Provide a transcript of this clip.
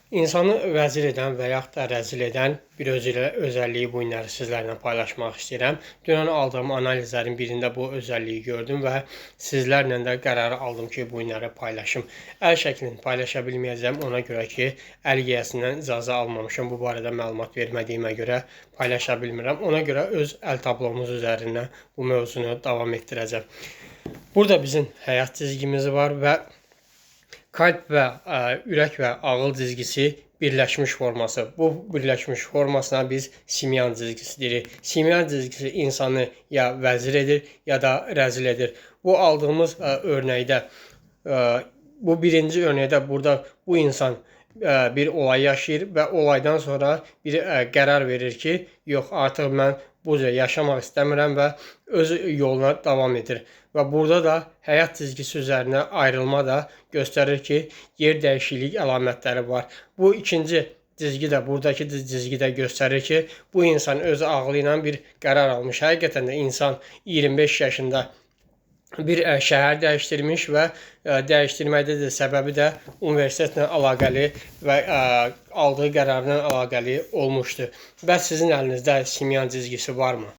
İnsanı vəzir edən və yaxud da rəzil edən bir özəlliyi bu günləri sizlərlə paylaşmaq istəyirəm. Dünən aldığım analizlərin birində bu özəlliyi gördüm və sizlərlə də qərarı aldım ki, bu günləri paylaşım. Əl şəklini paylaşa bilməyəcəm ona görə ki, əl yiyəsindən icazə almamışam. Bu barədə məlumat vermədiyimə görə paylaşa bilmirəm. Ona görə öz əl tablomuz üzərindən bu mövzunu davam etdirəcəm. Burada bizim həyat cizgimiz var və kalp və ürək və ağıl cizgisi birləşmiş forması. Bu birləşmiş formasına biz simyan cizgisi deyirik. Simyan cizgisi insanı ya vəzir edir, ya da rəzil edir. Bu aldığımız örnəkdə, bu birinci örnəkdə burada bu insan bir olay yaşayır və olaydan sonra bir qərar verir ki, yox, artıq mən bu cür yaşamaq istəmirəm və öz yoluna davam edir. Və burada da həyat cizgisi üzərinə ayrılma da göstərir ki, yer dəyişiklik əlamətləri var. Bu ikinci cizgi də, buradakı cizgi də göstərir ki, bu insan öz ağlı ilə bir qərar almış. Həqiqətən də insan 25 yaşında bir şəhər dəyişdirmiş və dəyişdirməkdə də səbəbi də universitetlə əlaqəli və aldığı qərarla əlaqəli olmuşdu. Bəs sizin əlinizdə simyan cizgisi varmı?